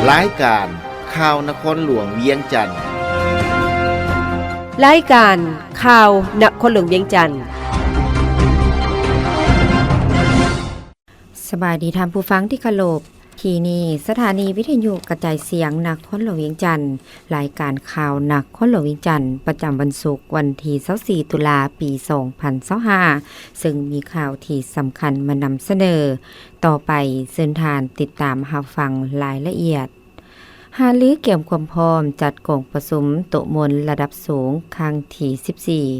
ລາຍການຂ່າວນະຄອນຫຼວງວຽງຈັນ. ລາຍການຂ່າວນະຄອນຫຼວງວຽງຈັນ. ສະບາຍດີທ່ານຜູ້ຟັງທີ່ເຄົາລົບ. ທີ່ນີ້ສະຖານີວິທະຍຸກະຈາຍສຽງນະຄອນຫຼວງວຽງຈັນ. ລາຍການຂ່າວນະຄອນຫຼວງວຽງຈັນ ປະຈຳວັນສຸກ ວັນທີຊາວສີ່ ຕຸລາ ປີສອງພັນຊາວຫ້າ ເຊິ່ງມີຂ່າວທີ່ສຳຄັນມານຳສະເໜີ. ຕໍ່ໄປເຊີນທ່ານຕິດຕາມຮັບຟັງລາຍລະອຽດ. ຫາລືກຽມຄວາມພ້ອມຈັດກອງປະຊຸມໂຕະມົນລະດັບສູງຄັ້ງທີສິບສີ່.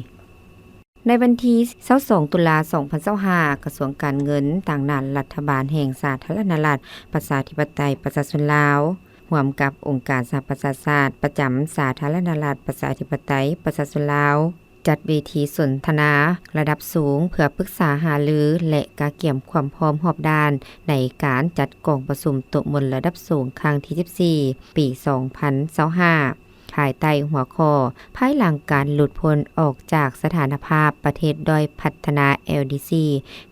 ໃນວັນທີຊາວສອງ ຕຸລາ ສອງພັນຊາວຫ້າ ກະຊວງການເງິນ ຕາງໜ້າລັດຖະບານແຫ່ງສາທາລະນະລັດ ປະຊາທິປະໄຕ ປະຊາຊົນລາວ ຮ່ວມກັບອົງການສະຫະປະຊາຊາດ ປະຈຳສາທາລະນະລັດ ປະຊາທິປະໄຕ ປະຊາຊົນລາວ ຈັດເວທີສົນທະນາລະດັບສູງ ເພື່ອປຶກສາຫາລື ແລະ ກະກຽມຄວາມພ້ອມຮອບດ້ານ ໃນການຈັດກອງປະຊຸມໂຕະມົນລະດັບສູງຄັ້ງທີສິບສີ່ ປີສອງພັນຊາວຫ້າ ພາຍໃຕ້ຫົວຂໍ້ ພາຍຫຼັງການຫຼຸດພົ້ນອອກຈາກສະຖານະພາບປະເທດດ້ອຍພັດທະນາ ແອລດີຊີ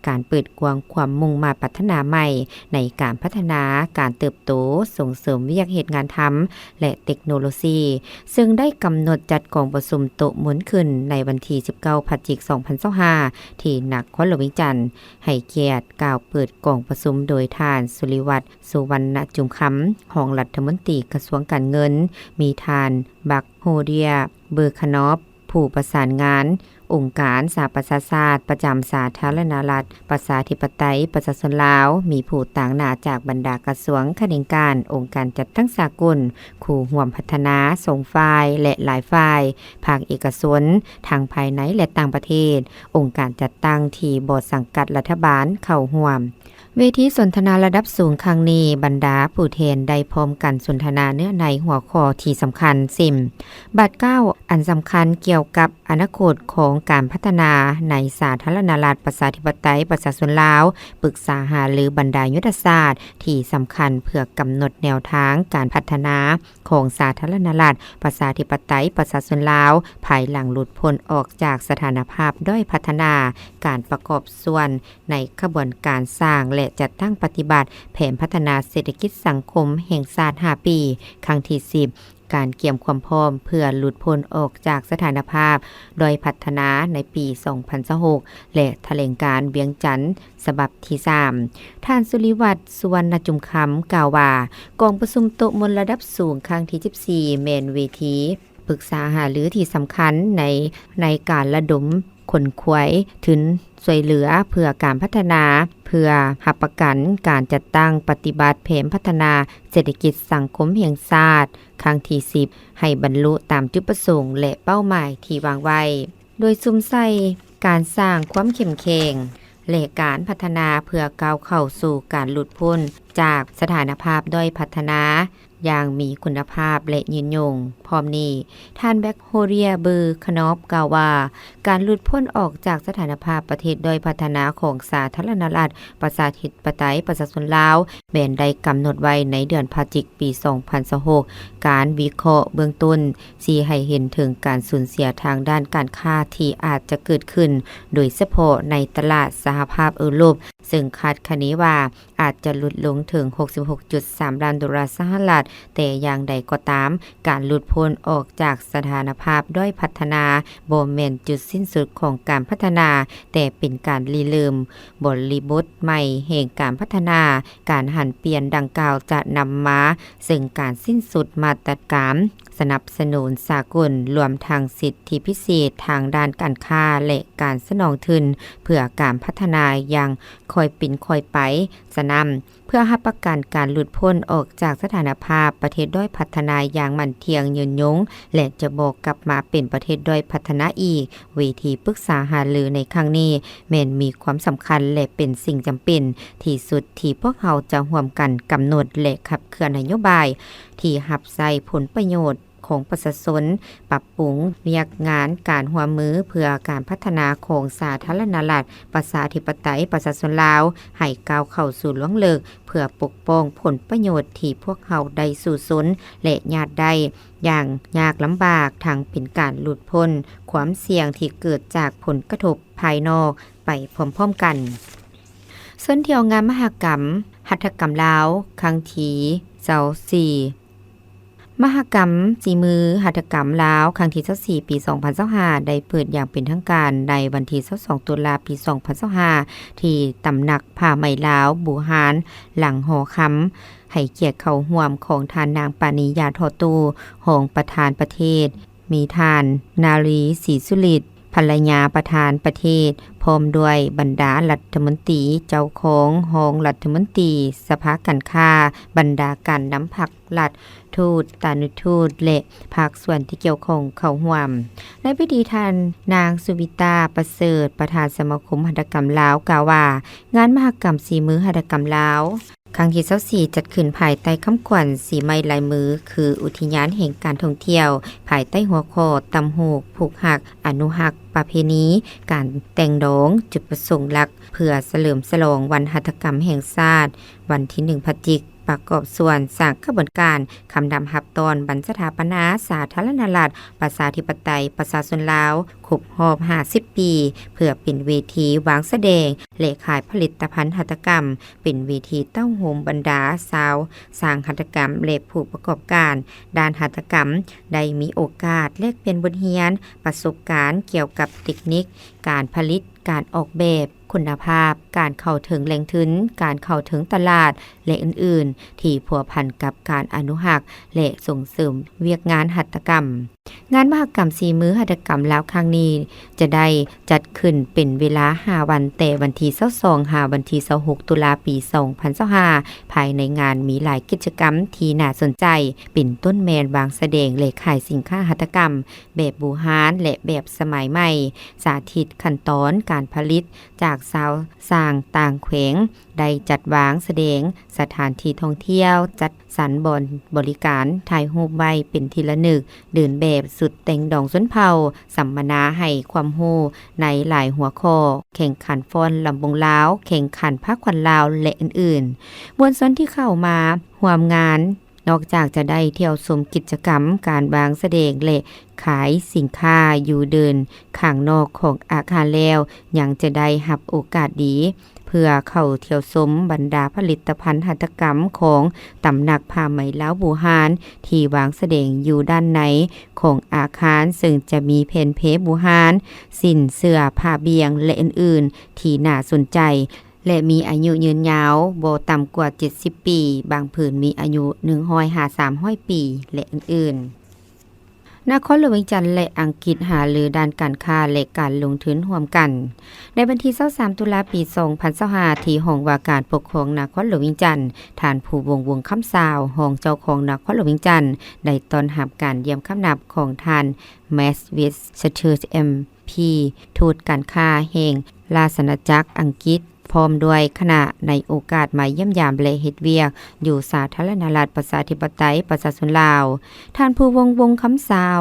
ການເປີດກວ້າງຄວາມມຸ່ງມາດປາດຖະໜາໃໝ່ ໃນການພັດທະນາ, ການເຕີບໂຕ, ສົ່ງເສີມວຽກເຮັດງານທຳ ແລະ ເຕັກໂນໂລຊີ ເຊິ່ງໄດ້ກຳນົດຈັດກອງປະຊຸມໂຕະມົນຂຶ້ນໃນວັນທີສິບເກົ້າ ພະຈິກ ສອງພັນຊາວຫ້າ ທີ່ນະຄອນຫຼວງວຽງຈັນ. ໃຫ້ກຽດກ່າວເປີດກອງປະຊຸມໂດຍທ່ານ ສຸລິວັດ ສຸວັນນະຈຸມຄຳ ຮອງລັດຖະມົນຕີກະຊວງການເງິນ, ມີທ່ານ ບັກໂຮເດຍ ເບີຄະນອບ ຜູ້ປະສານງານອົງການສະຫະປະຊາຊາດປະຈຳສາທາລະນະລັດປະຊາທິປະໄຕປະຊາຊົນລາວ, ມີຜູ້ຕາງໜ້າຈາກບັນດາກະຊວງ, ຂະແໜງການ, ອົງການຈັດຕັ້ງສາກົນ, ຄູ່ຮ່ວມພັດທະນາສອງຝ່າຍ ແລະ ຫຼາຍຝ່າຍ, ພາກເອກະຊົນ ທັງພາຍໃນ ແລະ ຕ່າງປະເທດ, ອົງການຈັດຕັ້ງທີ່ບໍ່ສັງກັດລັດຖະບານເຂົ້າຮ່ວມ. ເວທີສົນທະນາລະດັບສູງຄັ້ງນີ້, ບັນດາຜູ້ແທນໄດ້ພ້ອມກັນສົນທະນາເນື້ອໃນຫົວຂໍ້ທີ່ສຳຄັນ ເຊັ່ນ ບາດກ້າວອັນສຳຄັນກ່ຽວກັບອະນາຄົດຂອງການພັດທະນາໃນສາທາລະນະລັດປະຊາທິປະໄຕປະຊາຊົນລາວ, ປຶກສາຫາລືບັນດາຍຸດທະສາດທີ່ສຳຄັນເພື່ອກຳນົດແນວທາງການພັດທະນາຂອງສາທາລະນະລັດປະຊາທິປະໄຕປະຊາຊົນລາວ ພາຍຫຼັງຫຼຸດພົ້ນອອກຈາກສະຖານະພາບດ້ອຍພັດທະນາ, ການປະກອບສ່ວນ ໃນຂະບວນການສ້າງ ແລະ ຈັດຕັ້ງປະຕິບັດແຜນພັດທະນາເສດຖະກິດສັງຄົມແຫ່ງຊາດຫ້າປີ ຄັ້ງທີສິບ ການກຽມຄວາມພ້ອມເພື່ອຫຼຸດພົ້ນອອກຈາກສະຖານະພາບດ້ອຍພັດທະນາໃນປີສອງພັນຊາວຫົກ ແລະ ຖະແຫຼງການວຽງຈັນສະບັບທີສາມ. ທ່ານ ສຸລິວັດ ສຸວັນນະຈຸມຄຳ ກ່າວວ່າ ກອງປະຊຸມໂຕະມົນລະດັບສູງຄັ້ງທີສິບສີ່ ແມ່ນເວທີ ປຶກສາຫາລືທີ່ສຳຄັນໃນ ໃນການລະດົມຂົນຂວາຍທຶນຊ່ວຍເຫຼືອເພື່ອການພັດທະນາ ເພື່ອຮັບປະກັນການຈັດຕັ້ງປະຕິບັດແຜນພັດທະນາເສດຖະກິດສັງຄົມແຫ່ງຊາດຄັ້ງທີສິບ ໃຫ້ບັນລຸຕາມຈຸດປະສົງ ແລະ ເປົ້າໝາຍທີ່ວາງໄວ້, ໂດຍສຸມໃສ່ການສ້າງຄວາມເຂັ້ມແຂງ ແລະ ການພັດທະນາເພື່ອກ້າວເຂົ້າສູ່ການຫຼຸດພົ້ນຈາກສະຖານະພາບດ້ອຍພັດທະນາ ຢ່າງມີຄຸນນະພາບ ແລະ ຍືນຍົງ. ພ້ອມນີ້, ທ່ານ ແບັກໂຮເຣຍ ເບີຄະນອບ ກ່າວວ່າ ການຫຼຸດພົ້ນອອກຈາກສະຖານະພາບປະເທດດ້ອຍພັດທະນາຂອງສາທາລະນະລັດປະຊາທິປະໄຕປະຊາຊົນລາວ ແມ່ນໄດ້ກຳນົດໄວ້ໃນເດືອນພະຈິກ ປີສອງພັນຊາວຫົກ. ການວິເຄາະເບື້ອງຕົ້ນຊີ້ໃຫ້ເຫັນເຖິງການສູນເສຍທາງດ້ານການຄ້າທີ່ອາດຈະເກີດຂຶ້ນ, ໂດຍສະເພາະໃນຕະຫຼາດສະຫະພາບເອີຣົບ, ເຊິ່ງຄາດຄະເນວ່າ ອາດຈະຫຼຸດລົງເຖິງຫົກສິບຫົກຈຸດສາມລ້ານໂດລາສະຫະລັດ, ແຕ່ຢ່າງໃດກໍຕາມ, ການຫຼຸດພົ້ນອອກຈາກສະຖານະພາບດ້ອຍພັດທະນາ ບໍ່ແມ່ນຈຸດສິ້ນສຸດຂອງການພັດທະນາ, ແຕ່ເປັນການລິເລີ່ມບໍລິບົດໃໝ່ແຫ່ງການພັດທະນາ. ການຫັນປ່ຽນດັ່ງກ່າວຈະນຳມາເຊິ່ງການສິ້ນສຸດມາດຕະການສະໜັບສະໜູນສາກົນ, ລວມທັງສິດທິພິເສດທາງດ້ານການຄ້າ ແລະ ການສະໜອງທຶນເພື່ອການພັດທະນາຢ່າງຄ່ອຍເປັນຄ່ອຍໄປ. ສະນັ້ນ, ເພື່ອຮັບປະກັນການຫຼຸດພົ້ນອອກຈາກສະຖານະພາບປະເທດດ້ອຍພັດທະນາຢ່າງໝັ້ນທ່ຽງຍືນຍົງ ແລະ ຈະບໍ່ກັບມາເປັນປະເທດດ້ອຍພັດທະນາອີກ, ເວທີປຶກສາຫາລືໃນຄັ້ງນີ້ແມ່ນມີຄວາມສຳຄັນ ແລະ ເປັນສິ່ງຈຳເປັນທີ່ສຸດທີ່ພວກເຮົາຈະຮ່ວມກັນກຳນົດ ແລະ ຂັບເຄື່ອນນະໂຍບາຍທີ່ຮັບໃຊ້ຜົນປະໂຫຍດ ຂອງປະຊາຊົນ, ປັບປຸງວຽກງານການຮ່ວມມືເພື່ອການພັດທະນາຂອງສາທາລະນະລັດປະຊາທິປະໄຕປະຊາຊົນລາວ ໃຫ້ກ້າວເຂົ້າສູ່ລວງເລິກ ເພື່ອປົກປ້ອງຜົນປະໂຫຍດທີ່ພວກເຮົາໄດ້ສູ້ຊົນ ແລະ ຍາດໄດ້ຢ່າງຍາກລຳບາກ, ທັງເປັນການຫຼຸດພົ້ນຄວາມສ່ຽງທີ່ເກີດຈາກຜົນກະທົບພາຍນອກໄປພ້ອມໆກັນ. ເຊີນທ່ຽວງານມະຫະກຳຫັດຖະກຳລາວ ຄັ້ງທີ ຊາວສີ່ ມະຫະກຳສີມືຫັດຖະກຳລາວ ຄັ້ງທີຊາວສີ່ ປີສອງພັນຊາວຫ້າ ໄດ້ເປີດຢ່າງເປັນທາງການໃນວັນທີຊາວສອງ ຕຸລາ ປີສອງພັນຊາວຫ້າ ທີ່ຕຳໜັກຜ້າໄໝລາວບູຮານ ຫຼັງຫໍຄຳ, ໃຫ້ກຽດເຂົ້າຮ່ວມຂອງທ່ານນາງ ປານີ ຢາທໍ່ຕູ້ ຮອງປະທານປະເທດ, ມີທ່ານ ນາລີ ສີສຸລິດ ພັນລະຍາປະທານປະເທດ ພ້ອມດ້ວຍບັນດາລັດຖະມົນຕີ, ເຈົ້າຄອງ, ຮອງລັດຖະມົນຕີ, ສະພາການຄ້າ, ບັນດາການນຳພັກລັດ, ທູດ, ຕານຸທູດ ແລະ ພາກສ່ວນທີ່ກ່ຽວຂ້ອງເຂົ້າຮ່ວມ. ໃນພິທີ ທ່ານນາງ ສຸວິຕາ ປະເສີດ ປະທານສະມາຄົມຫັດຖະກຳລາວ ກ່າວວ່າ ງານມະຫະກຳສີມືຫັດຖະກຳລາວ ຄັ້ງທີຊາວສີ່ ຈັດຂຶ້ນພາຍໃຕ້ຄຳຂວັນສີໄມ້ລາຍມື ຄືອຸທິຍານແຫ່ງການທ່ອງທ່ຽວ, ພາຍໃຕ້ຫົວຂໍ້ ຕ່ຳຫູກຜູກຮັກ ອະນຸຮັກປະເພນີການແຕ່ງດອງ, ຈຸດປະສົງຫຼັກ ເພື່ອສະເຫຼີມສະຫຼອງວັນຫັດຖະກຳແຫ່ງຊາດ ວັນທີໜຶ່ງ ພະຈິກ, ປະກອບສ່ວນສ້າງຂະບວນການຄຳນັບຮັບຕ້ອນວັນສະຖາປະນາສາທາລະນະລັດ ປະຊາທິປະໄຕ ປະຊາຊົນລາວ ຄົບຮອບຫ້າສິບປີ ເພື່ອເປັນເວທີວາງສະແດງ ແລະ ຂາຍຜະລິດຕະພັນຫັດຖະກຳ, ເປັນເວທີເຕົ້າໂຮມບັນດາຊາວຊ່າງຫັດຖະກຳ ແລະ ຜູ້ປະກອບການດ້ານຫັດຖະກຳ ໄດ້ມີໂອກາດແລກປ່ຽນບົດຮຽນ, ປະສົບການກ່ຽວກັບເຕັກນິກການຜະລິດ, ການອອກແບບ, ຄຸນນະພາບ, ການເຂົ້າເຖິງແຫຼ່ງທຶນ, ການເຂົ້າເຖິງຕະຫຼາດ ແລະ ອື່ນໆ ທີ່ພົວພັນກັບການອະນຸຮັກ ແລະ ສົ່ງເສີມວຽກງານຫັດຖະກຳ. ງານມະຫະກຳສີມືຫັດຖະກຳລາວຄັ້ງນີ້ ຈະໄດ້ຈັດຂຶ້ນເປັນເວລາຫ້າວັນ, ແຕ່ວັນທີຊາວສອງ ຫາວັນທີຊາວຫົກ ຕຸລາ ປີສອງພັນຊາວຫ້າ. ພາຍໃນງານມີຫຼາຍກິດຈະກຳທີ່ໜ້າສົນໃຈ, ເປັນຕົ້ນແມ່ນວາງສະແດງ ແລະ ຂາຍສິນຄ້າຫັດຖະກຳແບບບູຮານ ແລະ ແບບສະໄໝໃໝ່, ສາທິດຂັ້ນຕອນການຜະລິດຈາກຊາວຊ່າງຕ່າງແຂວງ, ໄດ້ຈັດວາງສະແດງສະຖານທີ່ທ່ອງທ່ຽວ, ຈັດສັນບ່ອນບໍລິການ, ຖ່າຍຮູບໄວ້ເປັນທີ່ລະນຶກ, ເດີນແບບຊຸດແຕ່ງດອງຊົນເຜົ່າ, ສຳມະນາໃຫ້ຄວາມຮູ້ໃນຫຼາຍຫົວຂໍ້, ແຂ່ງຂັນຟ້ອນລຳວົງລາວ, ແຂ່ງຂັນພາຂວັນລາວ ແລະ ອື່ນໆ. ມວນຊົນທີ່ເຂົ້າມາຮ່ວມງານ ນອກຈາກຈະໄດ້ທ່ຽວຊົມກິດຈະກຳການວາງສະແດງ ແລະ ຂາຍສິນຄ້າຢູ່ເດີ່ນຂ້າງນອກຂອງອາຄານແລ້ວ, ຍັງຈະໄດ້ຮັບໂອກາດດີ ເພື່ອເຂົ້າທ່ຽວຊົມບັນດາຜະລິດຕະພັນຫັດຖະກຳຂອງຕຳໜັກຜ້າໄໝລາວບູຮານ ທີ່ວາງສະແດງຢູ່ດ້ານໃນຂອງອາຄານ, ເຊິ່ງຈະມີແຜ່ນເພບູຮານ, ສິ້ນເສື່ອ, ຜ້າບ່ຽງ ແລະ ອື່ນໆ ທີ່ໜ້າສົນໃຈ ແລະ ມີອາຍຸຍືນຍາວບໍ່ຕ່ຳກວ່າເຈັດສິບປີ, ບາງຜືນມີອາຍຸໜຶ່ງຮ້ອຍຫາສາມຮ້ອຍປີ ແລະ ອື່ນໆ. ນະຄອນຫຼວງວຽງຈັນ ແລະ ອັງກິດ ຫາລືດ້ານການຄ້າ ແລະ ການລົງທຶນຮ່ວມກັນ. ໃນວັນທີຊາວສາມ ຕຸລາ ປີສອງພັນຊາວຫ້າ ທີ່ຫ້ອງວ່າການປົກຄອງນະຄອນຫຼວງວຽງຈັນ, ທ່ານ ພູວົງ ວົງຄຳຊາວ ຮອງເຈົ້າຄອງນະຄອນຫຼວງວຽງຈັນ ໄດ້ຕ້ອນຮັບການຢ້ຽມຄຳນັບຂອງທ່ານ ແມັດວິສ ສະເທີດ ເອັມ ພີ ທູດການຄ້າແຫ່ງລາຊະອານາຈັກອັງກິດ ພ້ອມດ້ວຍຄະນະ ໃນໂອກາດມາຢ້ຽມຢາມ ແລະ ເຮັດວຽກຢູ່ສາທາລະນະລັດ ປະຊາທິປະໄຕ ປະຊາຊົນລາວ. ທ່ານ ພູວົງ ວົງຄຳຊາວ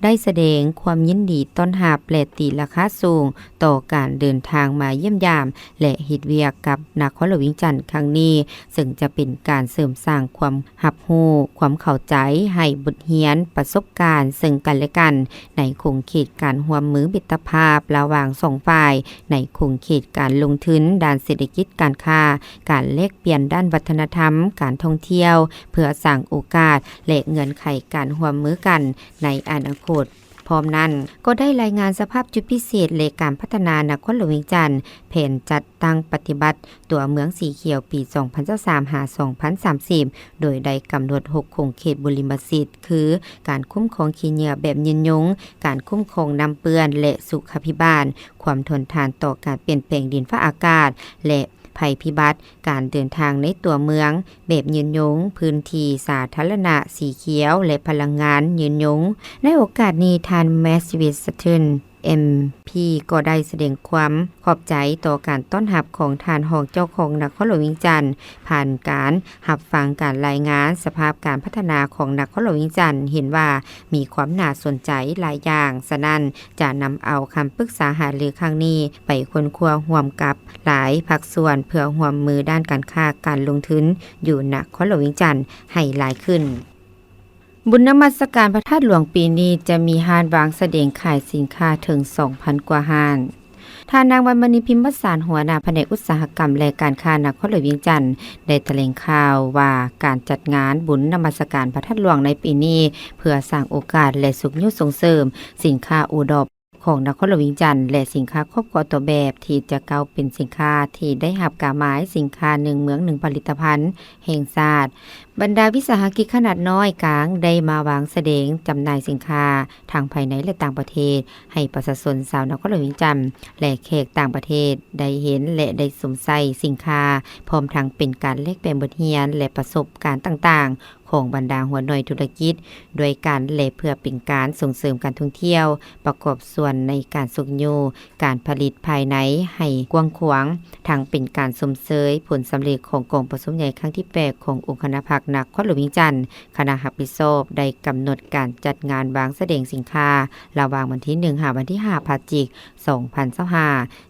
ໄດ້ສະແດງຄວາມຍິນດີຕ້ອນຮັບ ແລະ ຕີລາຄາສູງຕໍ່ການເດີນທາງມາຢ້ຽມຢາມ ແລະ ເຮັດວຽກກັບນະຄອນຫຼວງວຽງຈັນຄັ້ງນີ້, ເຊິ່ງຈະເປັນການເສີມສ້າງຄວາມ ຮັບຮູ້ຄວາມເຂົ້າໃຈ, ໃຫ້ບົດຮຽນປະສົບການເຊິ່ງກັນແລະກັນ ໃນຂົງເຂດການຮ່ວມມືມິດຕະພາບລະຫວ່າງສອງຝ່າຍ, ໃນຂົງເຂດການລົງທຶນດ້ານເສດຖະກິດການຄ້າ, ການແລກປ່ຽນດ້ານວັດທະນະທຳ, ການທ່ອງທ່ຽວ, ເພື່ອສ້າງໂອກາດ ແລະ ເງື່ອນໄຂການຮ່ວມມືກັນໃນອະນາຄົດ. ພ້ອມນັ້ນ, ກໍໄດ້ລາຍງານສະພາບຈຸດພິເສດ ແລະ ການພັດທະນານະຄອນຫຼວງວຽງຈັນ, ແຜນຈັດຕັ້ງປະຕິບັດຕົວເມືອງສີຂຽວປີສອງພັນຊາວສາມ ຫາ ສອງພັນສາມສິບ ໂດຍໄດ້ກຳນົດຫົກຂົງເຂດບຸລິມະສິດ ຄື ການຄຸ້ມຄອງຂີ້ເຫຍື້ອແບບຍືນຍົງ, ການຄຸ້ມຄອງນ້ຳເປື້ອນ ແລະ ສຸຂາພິບານ, ຄວາມທົນທານຕໍ່ການປ່ຽນແປງດິນຟ້າອາກາດ ແລະ ໄພພິບັດ, ການເດີນທາງໃນຕົວເມືອງແບບຍືນຍົງ, ພື້ນທີ່ສາທາລະນະສີຂຽວ ແລະ ພະລັງງານຍືນຍົງ. ໃນໂອກາດນີ້, ທ່ານ ແມັດວິສ ສະເທີນ ເອັມ ພີ ກໍໄດ້ສະແດງຄວາມຂອບໃຈຕໍ່ການຕ້ອນຮັບຂອງທ່ານຮອງເຈົ້າຄອງນະຄອນຫຼວງວຽງຈັນ, ຜ່ານການຮັບຟັງການລາຍງານສະພາບການພັດທະນາຂອງນະຄອນຫຼວງວຽງຈັນ, ເຫັນວ່າມີຄວາມໜ້າສົນໃຈຫຼາຍຢ່າງ, ສະນັ້ນ ຈະນຳເອົາຄຳປຶກສາຫາລືຄັ້ງນີ້ໄປຄົ້ນຄວ້າຮ່ວມກັບຫຼາຍພາກສ່ວນ ເພື່ອຮ່ວມມືດ້ານການຄ້າການລົງທຶນຢູ່ນະຄອນຫຼວງວຽງຈັນໃຫ້ຫຼາຍຂຶ້ນ. ບຸນນະມັດສະການພະທາດຫຼວງປີນີ້ຈະມີຮ້ານວາງສະແດງຂາຍສິນຄ້າເຖິງສອງພັນກວ່າຮ້ານ. ທ່ານນາງ ວັນມະນີ ພິມວະສານ ຫົວໜ້າພະແນກອຸດສາຫະກຳ ແລະ ການຄ້ານະຄອນຫຼວງວຽງຈັນ ໄດ້ຖະແຫຼງຂ່າວວ່າ ການຈັດງານບຸນນະມັດສະການພະທາດຫຼວງໃນປີນີ້ ເພື່ອສ້າງໂອກາດ ແລະ ຊຸກຍູ້ສົ່ງເສີມສິນຄ້າໂອດອບຂອງນະຄອນຫຼວງວຽງຈັນ ແລະ ສິນຄ້າຄອບຄົວຕົວແບບ ທີ່ຈະກ້າວເປັນສິນຄ້າທີ່ໄດ້ຮັບກາໝາຍສິນຄ້າໜຶ່ງເມືອງໜຶ່ງຜະລິດຕະພັນແຫ່ງຊາດ. ບັນດາວິສາຫະກິດຂະໜາດນ້ອຍກາງໄດ້ມາວາງສະແດງຈຳໜ່າຍສິນຄ້າທັງພາຍໃນ ແລະ ຕ່າງປະເທດ ໃຫ້ປະຊາຊົນຊາວນະຄອນຫຼວງວຽງຈັນ ແລະ ແຂກຕ່າງປະເທດໄດ້ເຫັນ ແລະ ໄດ້ຊົມໃຊ້ສິນຄ້າ, ພ້ອມທັງເປັນການແລກປ່ຽນບົດຮຽນ ແລະ ປະສົບການຕ່າງໆຂອງບັນດາຫົວໜ່ວຍທຸລະກິດດ້ວຍກັນ ແລະ ເພື່ອເປັນການສົ່ງເສີມການທ່ອງທ່ຽວ, ປະກອບສ່ວນໃນການຊຸກຍູ້ການຜະລິດພາຍໃນໃຫ້ກວ້າງຂວາງ, ທັງເປັນການຊົມເຊີຍຜົນສຳເລັດຂອງກອງປະຊຸມໃຫຍ່ຄັ້ງທີແປດຂອງອົງຄະນະພັກນະຄອນຫຼວງວຽງຈັນ, ຄະນະຮັບຜິດຊອບໄດ້ກຳນົດການຈັດງານວາງສະແດງສິນຄ້າ ລະຫວ່າງວັນທີໜຶ່ງ ຫາວັນທີຫ້າ ພະຈິກ ສອງພັນຊາວຫ້າ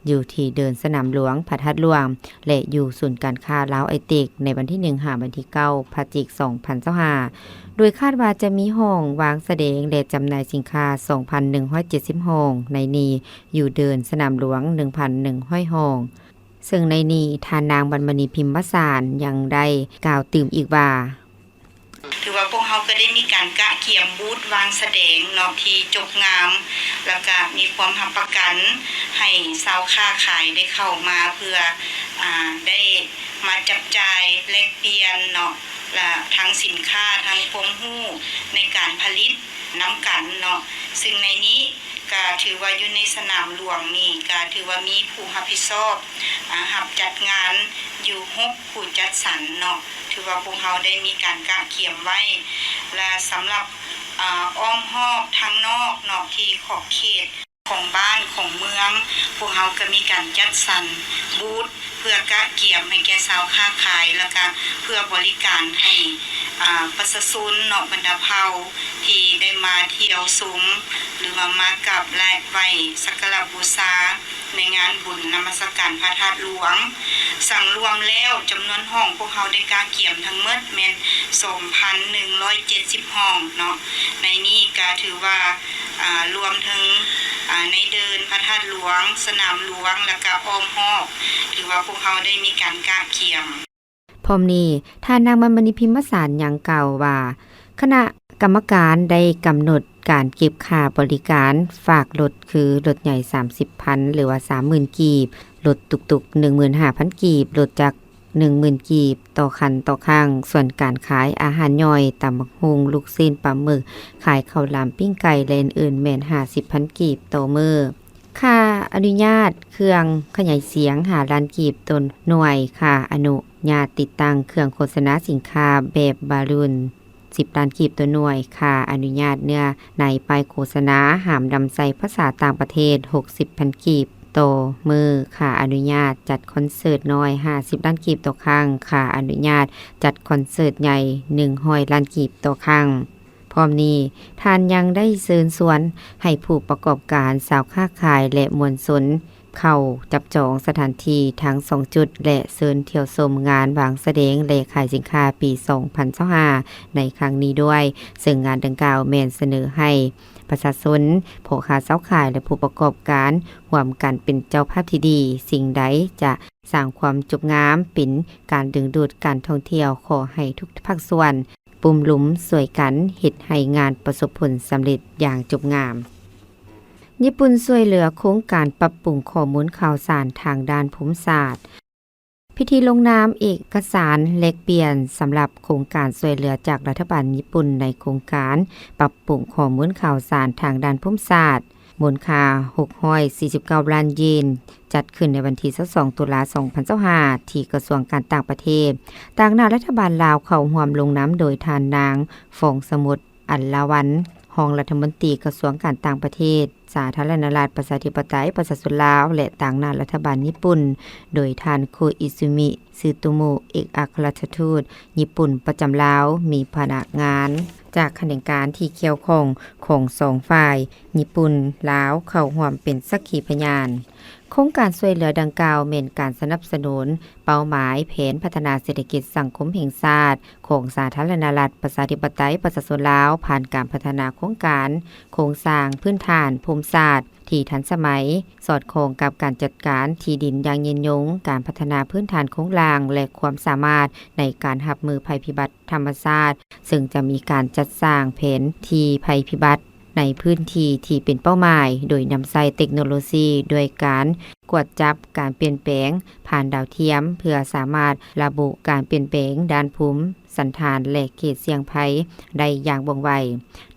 ຢູ່ທີ່ເດີ່ນສະໜາມຫຼວງພະທາດຫຼວງ ແລະ ຢູ່ສູນການຄ້າລາວໄອເຕັກ ໃນວັນທີໜຶ່ງ ຫາວັນທີເກົ້າ ພະຈິກ ສອງພັນຊາວຫ້າ ໂດຍຄາດວ່າຈະມີຫ້ອງວາງສະແດງ ແລະ ຈຳໜ່າຍສິນຄ້າ ສອງພັນໜຶ່ງຮ້ອຍເຈັດສິບຫ້ອງ, ໃນນີ້ຢູ່ເດີ່ນສະໜາມຫຼວງ ໜຶ່ງພັນໜຶ່ງຮ້ອຍຫ້ອງ. ເຊິ່ງໃນນີ້ ທ່ານນາງ ວັນມະນີ ພິມວະສານ ຍັງໄດ້ກ່າວຕື່ມອີກວ່າ, ຖືວ່າພວກເຮົາກໍໄດ້ມີການກະກຽມບູດວາງສະແດງເນາະ ທີ່ຈົບງາມ ແລ້ວກະມີຄວາມຮັບປະກັນໃຫ້ຊາວຄ້າຂາຍໄດ້ເຂົ້າມາເພື່ອ ອາ ໄດ້ມາຈັບຈ່າຍແລກປ່ຽນເນາະ ແລະ ທັງສິນຄ້າ ທັງຄວາມຮູ້ໃນການຜະລິດນຳກັນເນາະ. ເຊິ່ງໃນນີ້ ກະຖືວ່າຢູ່ໃນສະໜາມຫຼວງນີ້ ກະຖືວ່າມີຜູ້ຮັບຜິດຊອບ ອາ ຮັບຈັດງານຢູ່ຫົກຜູ້ຈັດສັນເນາະ. ຖືວ່າພວກເຮົາໄດ້ມີການກະກຽມໄວ້ ແລະ ສຳລັບ ອາ ອ້ອມຮອບທາງນອກເນາະ ທີ່ຂອບເຂດຂອງບ້ານຂອງເມືອງ ພວກເຮົາກະມີການຈັດສັນບູດ ເພື່ອກະກຽມໃຫ້ແກ່ຊາວຄ້າຂາຍ ແລ້ວກະເພື່ອບໍລິການໃຫ້ ອາ ປະຊາຊົນເນາະ ບັນດາເຜົ່າທີ່ໄດ້ມາທ່ຽວຊົມ ຫຼືວ່າມາກາບໄຫວ້ສັກກາລະບູຊາໃນງານບຸນນະມັດສະການພະທາດຫຼວງ. ສັງລວມແລ້ວ ຈຳນວນຫ້ອງພວກເຮົາໄດ້ກະກຽມທັງໝົດແມ່ນ ສອງພັນໜຶ່ງຮ້ອຍເຈັດສິບຫ້ອງເນາະ. ໃນນີ້ກະຖືວ່າ ອາ ລວມເຖິງ ອາ ໃນເດີ່ນພະທາດຫຼວງ, ສະໜາມຫຼວງ ແລະ ກະອ້ອມຮອບ ຖືວ່າພວກເຮົາໄດ້ມີການກະກຽມ. ພ້ອມນີ້ ທ່ານນາງ ວັນມະນີ ພິມວະສານ ຍັງກ່າວວ່າ ຄະນະກຳມະການໄດ້ກຳນົດການເກັບຄ່າບໍລິການຝາກລົດ ຄື ລົດໃຫຍ່ ສາມສິບພັນ ຫຼືວ່າ ສາມໝື່ນກີບ, ລົດຕຸກຕຸກ ໜຶ່ງໝື່ນຫ້າພັນກີບ, ລົດຈັກ ໜຶ່ງໝື່ນກີບຕໍ່ຄັນຕໍ່ຄັ້ງ, ສ່ວນການຂາຍອາຫານຍ່ອຍ, ຕຳບັກຫຸ່ງ, ລູກຊີ້ນ, ປາໝຶກ, ຂາຍເຂົ້າຫຼາມ, ປີ້ງໄກ່ ແລະ ອື່ນໆ ແມ່ນ ຫ້າສິບພັນກີບຕໍ່ມື້. ຄ່າອະນຸຍາດເຄື່ອງຂະຫຍາຍສຽງ ຫ້າລ້ານກີບຕໍ່ໜ່ວຍ, ຄ່າອະນຸຍາດຕິດຕັ້ງເຄື່ອງໂຄສະນາສິນຄ້າແບບບາລູນ ສິບລ້ານກີບຕໍ່ໜ່ວຍ, ຄ່າອະນຸຍາດເນື້ອໃນປ້າຍໂຄສະນາຫ້າມນຳໃຊ້ພາສາຕ່າງປະເທດ ຫົກສິບພັນກີບຕໍ່ມື້, ຄ່າອະນຸຍາດຈັດຄອນເສີດນ້ອຍ ຫ້າສິບລ້ານກີບຕໍ່ຄັ້ງ, ຄ່າອະນຸຍາດຈັດຄອນເສີດໃຫຍ່ ໜຶ່ງຮ້ອຍລ້ານກີບຕໍ່ຄັ້ງ. ພ້ອມນີ້ ທ່ານຍັງໄດ້ເຊີນຊວນໃຫ້ຜູ້ປະກອບການ, ຊາວຄ້າຂາຍ ແລະ ມວນຊົນ ເຂົ້າຈັບຈອງສະຖານທີ່ທັງສອງຈຸດ ແລະ ເຊີນທ່ຽວຊົມງານວາງສະແດງ ແລະ ຂາຍສິນຄ້າປີສອງພັນຊາວຫ້າໃນຄັ້ງນີ້ດ້ວຍ, ເຊິ່ງງານດັ່ງກ່າວແມ່ນສະເໜີໃຫ້ປະຊາຊົນ, ພໍ່ຄ້າຊາວຂາຍ ແລະ ຜູ້ປະກອບການຮ່ວມກັນເປັນເຈົ້າພາບທີ່ດີ, ສິ່ງໃດຈະສ້າງຄວາມຈົບງາມ, ເປັນການດຶງດູດການທ່ອງທ່ຽວ, ຂໍໃຫ້ທຸກພາກສ່ວນ ປຸ້ມລຸມຊ່ວຍກັນເຮັດໃຫ້ງານປະສົບຜົນສຳເລັດຢ່າງຈົບງາມ. ຍີ່ປຸ່ນຊ່ວຍເຫຼືອໂຄງການປັບປຸງຂໍ້ມູນຂ່າວສານທາງດ້ານພູມສາດ. ພິທີລົງນາມເອກະສານແລກປ່ຽນສຳລັບໂຄງການຊ່ວຍເຫຼືອຈາກລັດຖະບານຍີ່ປຸ່ນໃນໂຄງການປັບປຸງຂໍ້ມູນຂ່າວສານທາງດ້ານພູມສາດ ມູນຄ່າຫົກຮ້ອຍສີ່ສິບເກົ້າລ້ານເຢນ, ຈັດຂຶ້ນໃນວັນທີຊາວສອງ ຕຸລາ ສອງພັນຊາວຫ້າ ທີ່ກະຊວງການຕ່າງປະເທດ. ຕາງໜ້າລັດຖະບານລາວເຂົ້າຮ່ວມລົງນາມໂດຍທ່ານນາງ ຟອງສະໝຸດ ອັນລາວັນ ຮອງລັດຖະມົນຕີກະຊວງການຕ່າງປະເທດ ສາທາລະນະລັດ ປະຊາທິປະໄຕ ປະຊາຊົນລາວ ແລະ ຕາງໜ້າລັດຖະບານຍີ່ປຸ່ນ ໂດຍທ່ານ ໂຄອິຊູມິ ຊືໂຕໂມະ ເອກອັກຄະລັດຖະທູດຍີ່ປຸ່ນປະຈຳລາວ, ມີພະນັກງານຈາກຂະແໜງການທີ່ກ່ຽວຂ້ອງຂອງສອງຝ່າຍ ຍີ່ປຸ່ນ-ລາວ ເຂົ້າຮ່ວມເປັນສັກຂີພະຍານ. ໂຄງການຊ່ວຍເຫຼືອດັ່ງກ່າວແມ່ນການສະໜັບສະໜູນເປົ້າໝາຍແຜນພັດທະນາເສດຖະກິດສັງຄົມແຫ່ງຊາດຂອງສາທາລະນະລັດ ປະຊາທິປະໄຕ ປະຊາຊົນລາວ ຜ່ານການພັດທະນາໂຄງການໂຄງສ້າງພື້ນຖານພູມສາດ ທີ່ທັນສະໄໝ, ສອດຄ່ອງກັບການຈັດການທີ່ດິນຢ່າງຍືນຍົງ, ການພັດທະນາພື້ນຖານໂຄງລ່າງ ແລະ ຄວາມສາມາດໃນການຮັບມືໄພພິບັດທຳມະຊາດ, ເຊິ່ງຈະມີການຈັດສ້າງແຜນທີ່ໄພພິບັດໃນພື້ນທີ່ທີ່ເປັນເປົ້າໝາຍ, ໂດຍນຳໃຊ້ເຕັກໂນໂລຊີດ້ວຍການກວດຈັບການປ່ຽນແປງຜ່ານດາວທຽມ ເພື່ອສາມາດລະບຸການປ່ຽນແປງດ້ານພູມ ສັນຖານ ແລະ ເຂດສ່ຽງໄພໄດ້ຢ່າງວ່ອງໄວ.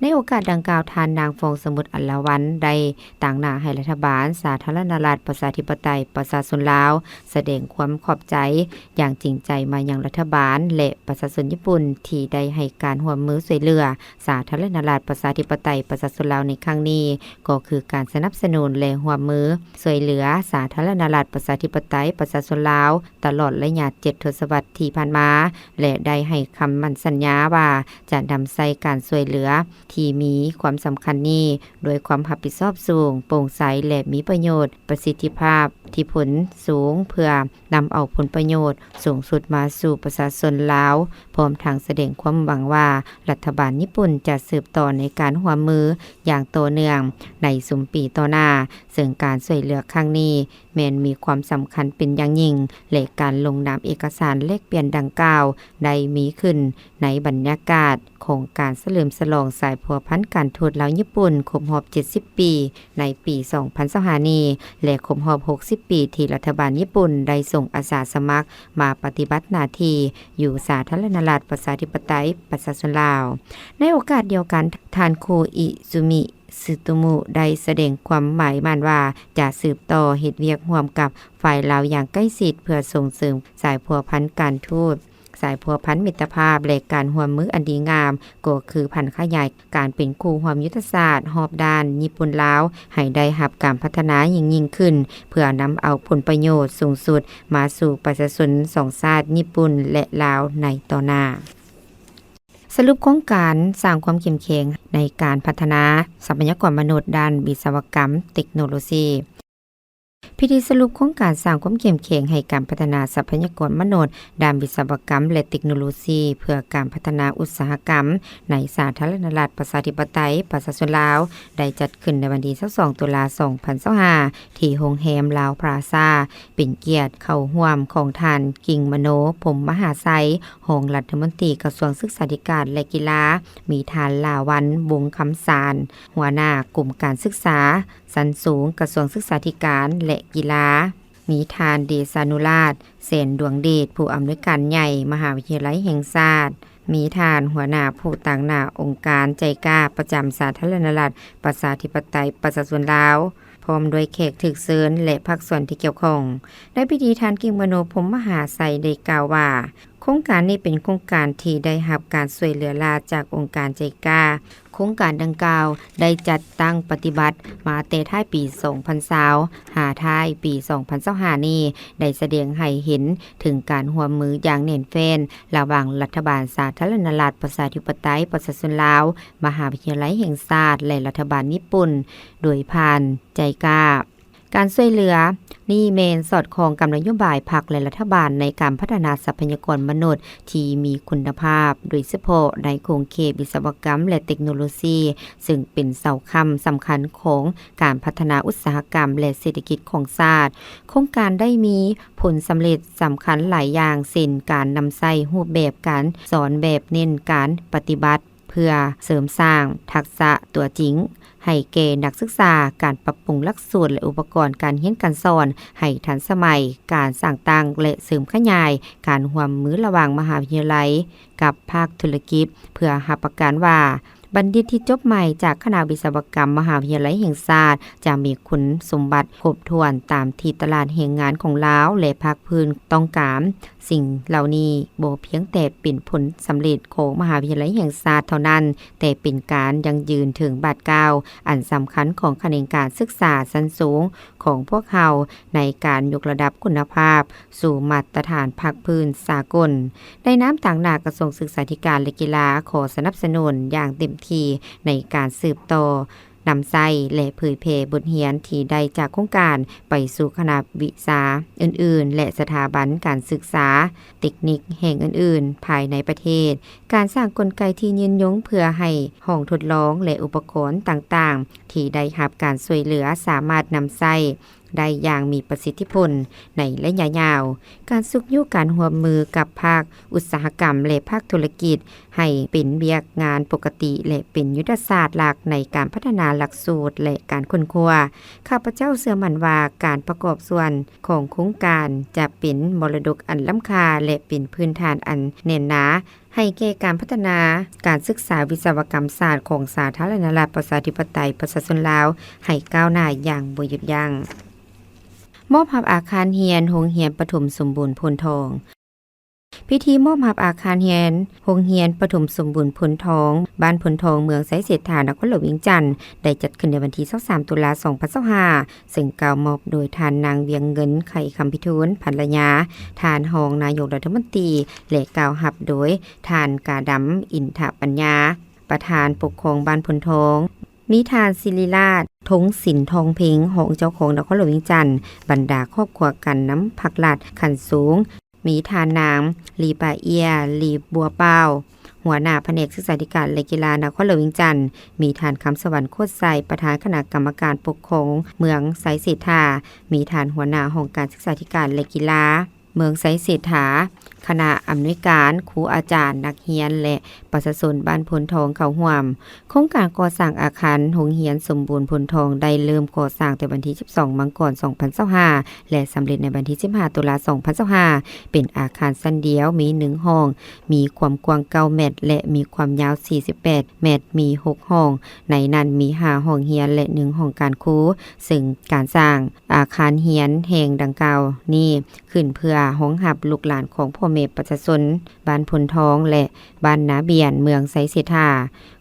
ໃນໂອກາດດັ່ງກ່າວ, ທ່ານນາງ ຟອງສະໝຸດ ອັນລະວັນ ໄດ້ຕາງໜ້າໃຫ້ລັດຖະບານສາທາລະນະລັດ ປະຊາທິປະໄຕ ປະຊາຊົນລາວ ສະແດງຄວາມຂອບໃຈຢ່າງຈິງໃຈມາຍັງລັດຖະບານ ແລະ ປະຊາຊົນຍີ່ປຸ່ນ ທີ່ໄດ້ໃຫ້ການຮ່ວມມືຊ່ວຍເຫຼືອສາທາລະນະລັດ ປະຊາທິປະໄຕ ປະຊາຊົນລາວໃນຄັ້ງນີ້ ກໍຄືການສະໜັບສະໜູນ ແລະ ຮ່ວມມືຊ່ວຍເຫຼືອສາທາລະນະລັດ ປະຊາທິປະໄຕ ປະຊາຊົນລາວ ຕະຫຼອດໄລຍະເຈັດທົດສະວັດທີ່ຜ່ານມາ ແລະ ໄດ້ໃຫ້ຄຳໝັ້ນສັນຍາວ່າຈະນຳໃຊ້ການຊ່ວຍເຫຼືອທີ່ມີຄວາມສຳຄັນນີ້ດ້ວຍຄວາມຮັບຜິດຊອບສູງ, ໂປ່ງໃສ ແລະ ມີປະໂຫຍດ, ປະສິດທິພາບທີ່ຜົນສູງ ເພື່ອນຳເອົາຜົນປະໂຫຍດສູງສຸດມາສູ່ປະຊາຊົນລາວ, ພ້ອມທັງສະແດງຄວາມຫວັງວ່າລັດຖະບານຍີ່ປຸ່ນຈະສືບຕໍ່ໃນການຮ່ວມມືຢ່າງຕໍ່ເນື່ອງໃນຊຸມປີຕໍ່ໜ້າ, ເຊິ່ງການຊ່ວຍເຫຼືອຄັ້ງນີ້ ແມ່ນມີຄວາມສຳຄັນເປັນຢ່າງຍິ່ງ ແລະ ການລົງນາມເອກະສານແລກປ່ຽນດັ່ງກ່າວ ໄດ້ມີຂຶ້ນໃນບັນຍາກາດຂອງການສະເຫຼີມສະຫຼອງສາຍພົວພັນການທູດລາວຍີ່ປຸ່ນຄົບຮອບເຈັດສິບປີ ໃນປີສອງພັນຊາວຫ້ານີ້ ແລະ ຄົບຮອບຫົກສິບປີທີ່ລັດຖະບານຍີ່ປຸ່ນໄດ້ສົ່ງອາສາສະໝັກມາປະຕິບັດໜ້າທີ່ຢູ່ສາທາລະນະລັດ ປະຊາທິປະໄຕ ປະຊາຊົນລາວ. ໃນໂອກາດດຽວກັນ, ທ່ານ ຄູ ອິຊູມິ ຊຶໂຕມຸ ໄດ້ສະແດງຄວາມໝາຍໝັ້ນວ່າຈະສືບຕໍ່ເຮັດວຽກຮ່ວມກັບຝ່າຍລາວຢ່າງໃກ້ຊິດ ເພື່ອສົ່ງເສີມສາຍພົວພັນການທູດ, ສາຍພົວພັນມິດຕະພາບ ແລະ ການຮ່ວມມືອັນດີງາມ, ກໍຄືຜັນຂະຫຍາຍການເປັນຄູ່ຮ່ວມຍຸດທະສາດຮອບດ້ານຍີ່ປຸ່ນ-ລາວ ໃຫ້ໄດ້ຮັບການພັດທະນາຍິ່ງໆຂຶ້ນ, ເພື່ອນຳເອົາຜົນປະໂຫຍດສູງສຸດມາສູ່ປະຊາຊົນສອງຊາດຍີ່ປຸ່ນ ແລະ ລາວໃນຕໍ່ໜ້າ. ສະຫຼຸບໂຄງການສ້າງຄວາມເຂັ້ມແຂງໃນການພັດທະນາຊັບພະຍາກອນມະນຸດດ້ານວິສະວະກຳເຕັກໂນໂລຊີ. ພິທີສະຫຼຸບໂຄງການສ້າງຄວາມເຂັ້ມແຂງໃຫ້ການພັດທະນາຊັບພະຍາກອນມະນຸດດ້ານວິສະວະກຳ ແລະ ເຕັກໂນໂລຊີ ເພື່ອການພັດທະນາອຸດສາຫະກຳໃນສາທາລະນະລັດ ປະຊາທິປະໄຕ ປະຊາຊົນລາວ ໄດ້ຈັດຂຶ້ນໃນວັນທີຊາວສອງ ຕຸລາ ສອງພັນຊາວຫ້າ ທີ່ໂຮງແຮມລາວພລາຊາ, ເປັນກຽດເຂົ້າຮ່ວມຂອງທ່ານ ກິ່ງມະໂນ ພົມມະຫາໄຊ ຮອງລັດຖະມົນຕີກະຊວງສຶກສາທິການ ແລະ ກິລາ, ມີທ່ານ ຫຼ້າວັນ ວົງຄຳສານ ຫົວໜ້າກົມການສຶກສາ ຊັ້ນສູງ ກະຊວງສຶກສາທິການ ແລະ ກິລາ, ມີທ່ານ ເດຊານຸລາດ ແສນດວງເດດ ຜູ້ອຳນວຍການໃຫຍ່ມະຫາວິທະຍາໄລແຫ່ງຊາດ, ມີທ່ານຫົວໜ້າຜູ້ຕາງໜ້າອົງການໄຈກາ ປະຈຳສາທາລະນະລັດ ປະຊາທິປະໄຕ ປະຊາຊົນລາວ, ພ້ອມດ້ວຍແຂກຖືກເຊີນ ແລະ ພາກສ່ວນທີ່ກ່ຽວຂ້ອງ. ໃນພິທີ, ທ່ານ ກິ່ງມະໂນ ພົມມະຫາໄຊ ໄດ້ກ່າວວ່າ, ໂຄງການນີ້ເປັນໂຄງການທີ່ໄດ້ຮັບການຊ່ວຍເຫຼືອລ້າຈາກອົງການໄຈກາ. ໂຄງການດັ່ງກ່າວໄດ້ຈັດຕັ້ງປະຕິບັດມາແຕ່ທ້າຍປີສອງພັນຊາວ ຫາທ້າຍປີສອງພັນຊາວຫ້ານີ້ ໄດ້ສະແດງໃຫ້ເຫັນເຖິງການຮ່ວມມືຢ່າງແໜ້ນແຟ້ນລະຫວ່າງລັດຖະບານສາທາລະນະລັດ ປະຊາທິປະໄຕ ປະຊາຊົນລາວ, ມະຫາວິທະຍາໄລແຫ່ງຊາດ ແລະ ລັດຖະບານຍີ່ປຸ່ນ ໂດຍຜ່ານໄຈກາ. ການຊ່ວຍເຫຼືອນີ້ແມ່ນສອດຄ່ອງກັບນະໂຍບາຍພັກ ແລະ ລັດຖະບານໃນການພັດທະນາຊັບພະຍາກອນມະນຸດທີ່ມີຄຸນນະພາບ, ໂດຍສະເພາະໃນຂົງເຂດວິສະວະກຳ ແລະ ເຕັກໂນໂລຊີ, ເຊິ່ງເປັນເສົາຄ້ຳສຳຄັນຂອງການພັດທະນາອຸດສາຫະກຳ ແລະ ເສດຖະກິດຂອງຊາດ. ໂຄງການໄດ້ມີຜົນສຳເລັດສຳຄັນຫຼາຍຢ່າງ, ເຊັ່ນ ການນຳໃຊ້ຮູບແບບການສອນແບບເນັ້ນການປະຕິບັດ ເພື່ອເສີມສ້າງທັກສະຕົວຈິງໃຫ້ແກ່ນັກສຶກສາ, ການປັບປຸງຫຼັກສູດ ແລະ ອຸປະກອນການຮຽນການສອນໃຫ້ທັນສະໄໝ, ການສ້າງຕັ້ງ ແລະ ເສີມຂະຫຍາຍການຮ່ວມມືລະຫວ່າງມະຫາວິທະຍາໄລກັບພາກທຸລະກິດ ເພື່ອຮັບປະກັນວ່າບັນດິດທີ່ຈົບໃໝ່ຈາກຄະນະວິສະວະກຳມະຫາວິທະຍາໄລແຫ່ງຊາດ ຈະມີຄຸນສົມບັດຄົບຖ້ວນຕາມທີ່ຕະຫຼາດແຮງງານຂອງລາວ ແລະ ພາກພື້ນຕ້ອງການ. ສິ່ງເຫຼົ່ານີ້ບໍ່ພຽງແຕ່ເປັນຜົນສຳເລັດຂອງມະຫາວິທະຍາໄລແຫ່ງຊາດເທົ່ານັ້ນ, ແຕ່ເປັນການຢັ້ງຢືນເຖິງບາດກ້າວອັນສຳຄັນຂອງຂະແໜງການສຶກສາຊັ້ນສູງຂອງພວກເຮົາ ໃນການຍົກລະດັບຄຸນນະພາບສູ່ມາດຕະຖານພາກພື້ນສາກົນ. ໃນນາມຕາງໜ້າກະຊວງສຶກສາທິການ ແລະ ກິລາ ຂໍສະໜັບສະໜູນຢ່າງເຕັມທີ່ໃນການສືບຕໍ່ ນຳໃຊ້ ແລະ ເຜີຍແຜ່ບົດຮຽນທີ່ໄດ້ຈາກໂຄງການໄປສູ່ຄະນະວິຊາອື່ນໆ ແລະ ສະຖາບັນການສຶກສາເຕັກນິກແຫ່ງອື່ນໆ ພາຍໃນປະເທດ, ການສ້າງກົນໄກທີ່ຍືນຍົງເພື່ອໃຫ້ຫ້ອງທົດລອງ ແລະ ອຸປະກອນຕ່າງໆ ທີ່ໄດ້ຮັບການຊ່ວຍເຫຼືອສາມາດນຳໃຊ້ ໄດ້ຢ່າງມີປະສິດທິຜົນໃນໄລຍະຍາວ, ການຊຸກຍູ້ການຮ່ວມມືກັບພາກອຸດສາຫະກຳ ແລະ ພາກທຸລະກິດ ໃຫ້ເປັນວຽກງານປົກກະຕິ ແລະ ເປັນຍຸດທະສາດຫຼັກໃນການພັດທະນາຫຼັກສູດ ແລະ ການຄົ້ນຄວ້າ. ຂ້າພະເຈົ້າເຊື່ອໝັ້ນວ່າ ການປະກອບສ່ວນຂອງໂຄງການຈະເປັນມໍລະດົກອັນລ້ຳຄ່າ ແລະ ເປັນພື້ນຖານອັນແໜ້ນໜາ ໃຫ້ແກ່ການພັດທະນາການສຶກສາວິສະວະກຳສາດຂອງສາທາລະນະລັດ ປະຊາທິປະໄຕ ປະຊາຊົນລາວ ໃຫ້ກ້າວໜ້າຢ່າງບໍ່ຢຸດຢັ້ງ. ມອບຮັບອາຄານຮຽນໂຮງຮຽນປະຖົມສົມບູນໂພນທອງ. ພິທີມອບຮັບອາຄານຮຽນໂຮງຮຽນປະຖົມສົມບູນໂພນທອງ ບ້ານໂພນທອງ ເມືອງໄຊເສດຖາ ນະຄອນຫຼວງວຽງຈັນ ໄດ້ຈັດຂຶ້ນໃນວັນທີຊາວສາມ ຕຸລາ ສອງພັນຊາວຫ້າ ເຊິ່ງກ່າວມອບໂດຍທ່ານນາງ ວຽງເງິນ ໄຂຄຳພິທູນ ພັນລະຍາ ທ່ານຮອງນາຍົກລັດຖະມົນຕີ ແລະ ກ່າວຮັບໂດຍທ່ານ ກາດຳ ອິນທະປັນຍາ ປະທານປົກຄອງບ້ານໂພນທອງ, ມີທ່ານ ສິລິລາດ ທົງສິນທອງເພັງ ຮອງເຈົ້າຄອງນະຄອນຫຼວງວຽງຈັນ, ບັນດາຄອບຄົວການນຳພັກລັດຂັ້ນສູງ, ມີທ່ານນາງ ລີປາເອຍ ລີບົວປາວ ຫົວໜ້າພະແນກສຶກສາທິການ ແລະ ກິລານະຄອນຫຼວງວຽງຈັນ, ມີທ່ານ ຄຳສະຫວັນ ໂຄດໄຊ ປະທານຄະນະກຳມະການປົກຄອງເມືອງໄຊເສດຖາ, ມີທ່ານຫົວໜ້າຫ້ອງການສຶກສາທິການ ແລະ ກິລາເມືອງໄຊເສດຖາ, ຄະນະອຳນວຍການ, ຄູອາຈານ, ນັກຮຽນ ແລະ ປະຊາຊົນບ້ານໂພນທອງເຂົ້າຮ່ວມ. ໂຄງການກໍ່ສ້າງອາຄານໂຮງຮຽນສົມບູນໂພນທອງ ໄດ້ເລີ່ມກໍ່ສ້າງແຕ່ວັນທີສິບສອງ ມັງກອນ ສອງພັນຊາວຫ້າ ແລະ ສຳເລັດໃນວັນທີສິບຫ້າ ຕຸລາ ສອງພັນຊາວຫ້າ ເປັນອາຄານຊັ້ນດຽວ ມີໜຶ່ງຫ້ອງ, ມີຄວາມກວ້າງເກົ້າແມັດ ແລະ ມີຄວາມຍາວສີ່ສິບແປດແມັດ, ມີຫົກຫ້ອງ, ໃນນັ້ນມີຫ້າຫ້ອງຮຽນ ແລະ ໜຶ່ງຫ້ອງການຄູ, ເຊິ່ງການສ້າງອາຄານຮຽນແຫ່ງດັ່ງກ່າວນີ້ ຂຶ້ນເພື່ອຮອງຮັບລູກຫຼານຂອງພໍ່ແມ່ປະຊາຊົນບ້ານໂພນທອງ ແລະ ບ້ານນາບຽນ ເມືອງໄຊເສດຖາ.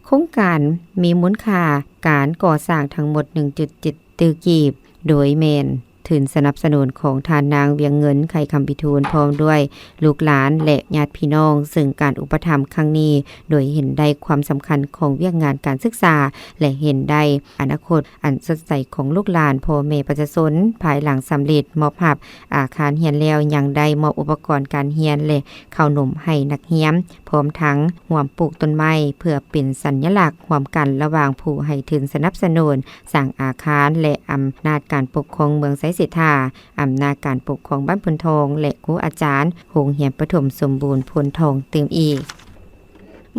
ໂຄງການມີມູນຄ່າການກໍ່ສ້າງທັງໝົດໜຶ່ງຈຸດເຈັດຕື້ກີບ, ໂດຍແມ່ນທຶນສະໜັບສະໜູນຂອງທ່ານນາງ ວຽງເງິນ ໄຂຄຳພິທູນ ພ້ອມດ້ວຍລູກຫຼານ ແລະ ຍາດພີ່ນ້ອງ, ເຊິ່ງການອຸປະຖຳຄັ້ງນີ້ ໂດຍເຫັນໄດ້ຄວາມສຳຄັນຂອງວຽກງານການສຶກສາ ແລະ ເຫັນໄດ້ອະນາຄົດອັນສົດໃສຂອງລູກຫຼານ ພໍ່ແມ່ປະຊາຊົນ. ພາຍຫຼັງສຳເລັດມອບຮັບອາຄານຮຽນແລ້ວ ຍັງໄດ້ມອບອຸປະກອນການຮຽນ ແລະ ເຂົ້າໜົມໃຫ້ນັກຮຽນ, ພ້ອມທັງຮ່ວມປູກຕົ້ນໄມ້ ເພື່ອເປັນສັນຍະລັກຮ່ວມກັນລະຫວ່າງຜູ້ໃຫ້ທຶນສະໜັບສະໜູນສ້າງອາຄານ ແລະ ອຳນາດການປົກຄອງເມືອງໄຊເສດຖາ, ອຳນາດການປົກຄອງບ້ານໂພນທອງ ແລະ ຄູອາຈານໂຮງຮຽນປະຖົມສົມບູນໂພນທອງຕື່ມອີກ.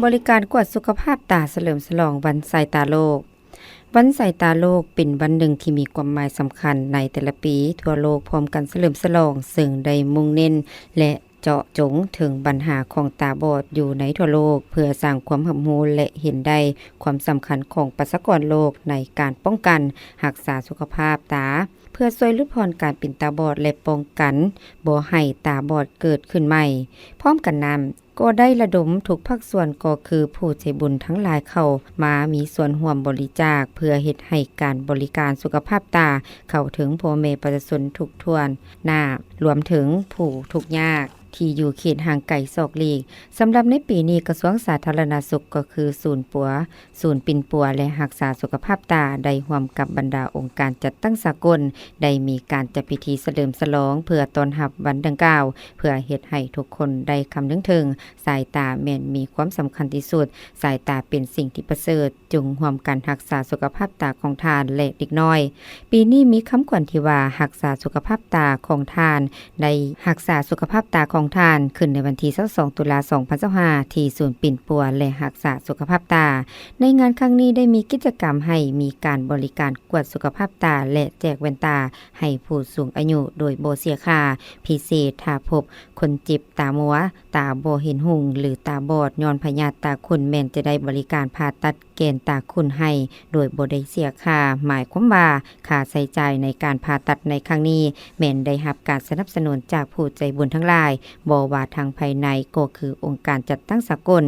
ບໍລິການກວດສຸຂະພາບຕາສະເຫຼີມສະຫຼອງວັນສາຍຕາໂລກ. ວັນສາຍຕາໂລກເປັນວັນໜຶ່ງທີ່ມີຄວາມໝາຍສຳຄັນໃນແຕ່ລະປີ. ທົ່ວໂລກພ້ອມກັນສະເຫຼີມສະຫຼອງ, ເຊິ່ງໄດ້ມຸ່ງເນັ້ນ ແລະ ເຈາະຈົງເຖິງບັນຫາຂອງຕາບອດຢູ່ໃນທົ່ວໂລກ, ເພື່ອສ້າງຄວາມຮັບຮູ້ ແລະ ເຫັນໄດ້ຄວາມສຳຄັນຂອງປະຊາກອນໂລກໃນການປ້ອງກັນຮັກສາສຸຂະພາບຕາ, ເພື່ອຊ່ວຍຫຼຸດຜ່ອນການເປັນຕາບອດ ແລະ ປ້ອງກັນບໍ່ໃຫ້ຕາບອດເກີດຂຶ້ນໃໝ່. ພ້ອມກັນນັ້ນ, ກໍໄດ້ລະດົມທຸກພາກສ່ວນ ກໍຄືຜູ້ໃຈບຸນທັງຫຼາຍເຂົ້າມາມີສ່ວນຮ່ວມບໍລິຈາກ ເພື່ອເຮັດໃຫ້ການບໍລິການສຸຂະພາບຕາເຂົ້າເຖິງພໍ່ແມ່ປະຊາຊົນທຸກຖ້ວນໜ້າ, ລວມເຖິງຜູ້ທຸກຍາກທີ່ຢູ່ເຂດຫ່າງໄກສອກຫຼີກ. ສຳລັບໃນປີນີ້, ກະຊວງສາທາລະນະສຸກ ກໍຄືສູນປົວ ສູນປິ່ນປົວ ແລະ ຮັກສາສຸຂະພາບຕາ ໄດ້ຮ່ວມກັບບັນດາອົງການຈັດຕັ້ງສາກົນ ໄດ້ມີການຈັດພິທີສະເຫຼີມສະຫຼອງເພື່ອຕ້ອນຮັບວັນດັ່ງກ່າວ, ເພື່ອເຮັດໃຫ້ທຸກຄົນໄດ້ຄຳນຶງເຖິງ ສາຍຕາແມ່ນມີຄວາມສຳຄັນທີ່ສຸດ, ສາຍຕາເປັນສິ່ງທີ່ປະເສີດ, ຈົ່ງຮ່ວມກັນຮັກສາສຸຂະພາບຕາຂອງທ່ານ ແລະ ເດັກນ້ອຍ. ປີນີ້ມີຄຳຂວັນທີ່ວ່າ ຮັກສາສຸຂະພາບຕາຂອງທ່ານ ໄດ້ຮັກສາສຸຂະພາບຕາຂອງທ່ານ ຂຶ້ນໃນວັນທີຊາວສອງ ຕຸລາ ສອງພັນຊາວຫ້າ ທີ່ສູນປິ່ນປົວ ແລະ ຮັກສາສຸຂະພາບຕາ. ໃນງານຄັ້ງນີ້ໄດ້ມີກິດຈະກຳໃຫ້ມີການບໍລິການກວດສຸຂະພາບຕາ ແລະ ແຈກແວ່ນຕາໃຫ້ຜູ້ສູງອາຍຸໂດຍບໍ່ເສຍຄ່າ, ພິເສດຖ້າພົບຄົນເຈັບຕາມົວ, ຕາບໍ່ເຫັນຮຸ່ງ ຫຼື ຕາບອດຍ້ອນພະຍາດຕາຂຸ່ນ ແມ່ນຈະໄດ້ບໍລິການຜ່າຕັດ ແກ່ນຕາຂຸ່ນໃຫ້ໂດຍບໍ່ໄດ້ເສຍຄ່າ, ໝາຍຄວາມວ່າຄ່າໃຊ້ຈ່າຍໃນການຜ່າຕັດໃນຄັ້ງນີ້ ແມ່ນໄດ້ຮັບການສະໜັບສະໜູນຈາກຜູ້ໃຈບຸນທັງຫຼາຍ, ບໍ່ວ່າທາງພາຍໃນກໍຄືອົງການຈັດຕັ້ງສາກົນ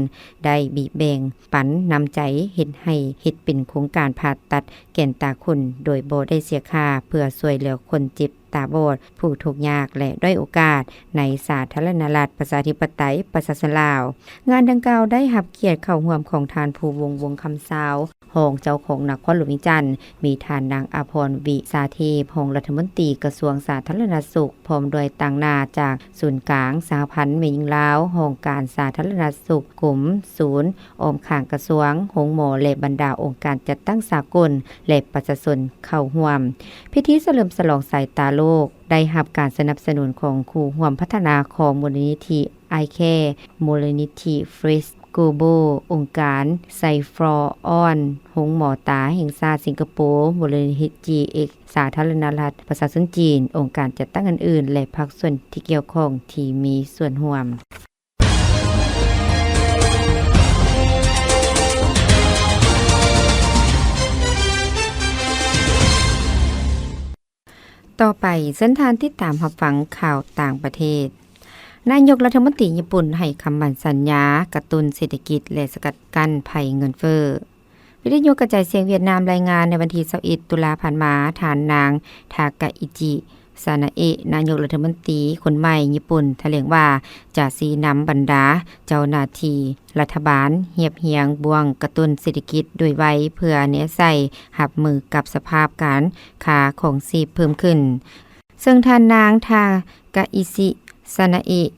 ໄດ້ບີແບ່ງປັນນ້ຳໃຈເຮັດໃຫ້ ເຮັດເປັນໂຄງການຜ່າຕັດແກ່ນຕາຂຸ່ນໂດຍບໍ່ໄດ້ເສຍຄ່າ ເພື່ອຊ່ວຍເຫຼືອຄົນເຈັບ ຕາບອດ, ຜູ້ທຸກຍາກ ແລະ ດ້ອຍໂອກາດ ໃນສາທາລະນະລັດ ປະຊາທິປະໄຕ ປະຊາຊົນລາວ. ງານດັ່ງກ່າວໄດ້ຮັບກຽດເຂົ້າຮ່ວມຂອງທ່ານ ພູວົງ ວົງຄຳຊາວ ຮອງເຈົ້າຄອງນະຄອນຫຼວງວຽງຈັນ, ມີທ່ານນາງ ອາພອນ ວິຊາເທບ ຮອງລັດຖະມົນຕີກະຊວງສາທາລະນະສຸກ, ພ້ອມດ້ວຍຕາງໜ້າຈາກສູນກາງສະຫະພັນແມ່ຍິງລາວ, ຫ້ອງການສາທາລະນະສຸກ, ກົມ, ສູນອ້ອມຂ້າງກະຊວງ, ໂຮງໝໍ ແລະ ບັນດາອົງການຈັດຕັ້ງສາກົນ ແລະ ປະຊາຊົນເຂົ້າຮ່ວມ. ພິທີສະເຫຼີມສະຫຼອງສາຍຕາໂລກ ໄດ້ຮັບການສະໜັບສະໜູນຂອງຄູ່ຮ່ວມພັດທະນາຂອງມູນນິທິ I Care, ມູນນິທິ Fresh Global, ອົງການ Save for All, ໂຮງໝໍຕາແຫ່ງຊາດສິງກະໂປ, ມູນນິທິ G X ສາທາລະນະລັດປະຊາຊົນຈີນ, ອົງການຈັດຕັ້ງອື່ນໆ ແລະ ພາກສ່ວນທີ່ກ່ຽວຂ້ອງທີ່ມີສ່ວນຮ່ວມ. ຕໍ່ໄປ, ເຊີນທ່ານຕິດຕາມຮັບຟັງຂ່າວຕ່າງປະເທດ. ນາຍົກລັດຖະມົນຕີຍີ່ປຸ່ນໃຫ້ຄຳໝັ້ນສັນຍາກະຕຸ້ນເສດຖະກິດ ແລະ ສະກັດກັ້ນໄພເງິນເຟີ້. ວິທະຍຸກະຈາຍສຽງຫວຽດນາມລາຍງານໃນວັນທີຊາວເອັດ ຕຸລາຜ່ານມາ, ທ່ານນາງ ທາກາອິຈິ ຊານາເອະ ນາຍົກລັດຖະມົນຕີຄົນໃໝ່ຍີ່ປຸ່ນ ຖະແຫຼງວ່າຈະຊີ້ນຳບັນດາເຈົ້າໜ້າທີ່ລັດຖະບານຮຽບຮຽງບ່ວງກະຕຸ້ນເສດຖະກິດໂດຍໄວ ເພື່ອແນໃສ່ຮັບມືກັບສະພາບການຄ່າຄອງຊີບເພີ່ມຂຶ້ນ. ເຊິ່ງທ່ານນາງ ທາກາອິຊິ ຊານາເອະ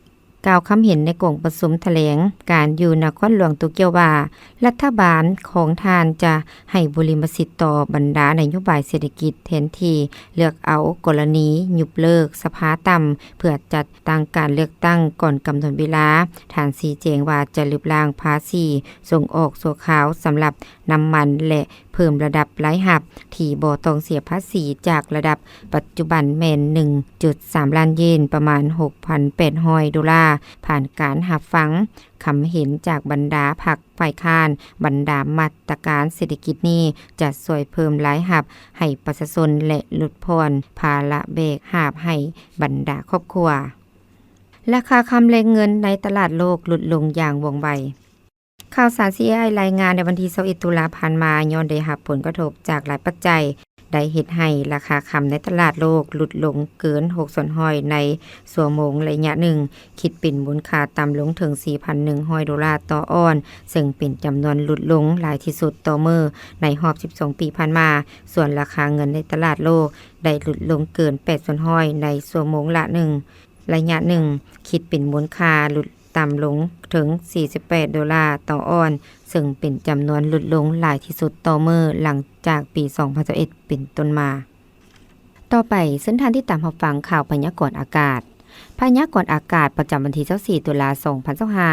ກ່າວຄຳເຫັນໃນກອງປະຊຸມຖະແຫຼງການຢູ່ນະຄອນຫຼວງໂຕກຽວວ່າ, ລັດຖະບານຂອງທ່ານຈະໃຫ້ບຸລິມະສິດຕໍ່ບັນດານະໂຍບາຍເສດຖະກິດ ແທນທີ່ເລືອກເອົາກໍລະນີຍຸບເລີກສະພາຕ່ຳ ເພື່ອຈັດຕັ້ງການເລືອກຕັ້ງກ່ອນກຳນົດເວລາ. ທ່ານຊີ້ແຈງວ່າຈະລຶບລ້າງພາສີສົ່ງອອກຊົ່ວຄາວສຳລັບນ້ຳມັນ ແລະ ເພີ່ມລະດັບລາຍຮັບທີ່ບໍ່ຕ້ອງເສຍພາສີ ຈາກລະດັບປັດຈຸບັນແມ່ນ ໜຶ່ງຈຸດສາມລ້ານເຢນ, ປະມານ ຫົກພັນແປດຮ້ອຍໂດລາ. ຜ່ານການຮັບຟັງຄຳເຫັນຈາກບັນດາພັກຝ່າຍຄ້ານ, ບັນດາມາດຕະການເສດຖະກິດນີ້ຈະຊ່ວຍເພີ່ມລາຍຮັບໃຫ້ປະຊາຊົນ ແລະ ຫຼຸດຜ່ອນພາລະແບກຫາບໃຫ້ບັນດາຄອບຄົວ. ລາຄາຄຳ ແລະ ເງິນໃນຕະຫຼາດໂລກຫຼຸດລົງຢ່າງວ່ອງໄວ. ຂ່າວສານ C I I ລາຍງານໃນວັນທີຊາວເອັດ ຕຸລາຜ່ານມາ, ຍ້ອນໄດ້ຮັບຜົນກະທົບຈາກຫຼາຍປັດໄຈ ໄດ້ເຮັດໃຫ້ລາຄາຄຳໃນຕະຫຼາດໂລກຫຼຸດລົງເກີນຫົກສ່ວນຮ້ອຍໃນຊົ່ວໂມງໄລຍະໜຶ່ງ, ຄິດເປັນມູນຄ່າຕ່ຳລົງເຖິງ ສີ່ພັນໜຶ່ງຮ້ອຍໂດລາຕໍ່ອອນ, ເຊິ່ງເປັນຈຳນວນຫຼຸດລົງຫຼາຍທີ່ສຸດຕໍ່ມື້ໃນຮອບສິບສອງປີຜ່ານມາ. ສ່ວນລາຄາເງິນໃນຕະຫຼາດໂລກໄດ້ຫຼຸດລົງເກີນແປດສ່ວນຮ້ອຍໃນຊົ່ວໂມງລະໜຶ່ງ ໄລຍະໜຶ່ງ, ຄິດເປັນມູນຄ່າຫຼຸດ ຕ່ຳລົງເຖິງສີ່ສິບແປດໂດລາຕໍ່ອອນ, ເຊິ່ງເປັນຈຳນວນຫຼຸດລົງຫຼາຍທີ່ສຸດຕໍ່ມື້ຫຼັງຈາກປີສອງພັນຊາວເອັດເປັນຕົ້ນມາ. ຕໍ່ໄປ, ເຊີນທ່ານຕິດຕາມຮັບຟັງຂ່າວພະຍາກອນອາກາດ. ພະຍາກອນອາກາດປະຈຳວັນທີຊາວສີ່ ຕຸລາ ສອງພັນຊາວຫ້າ.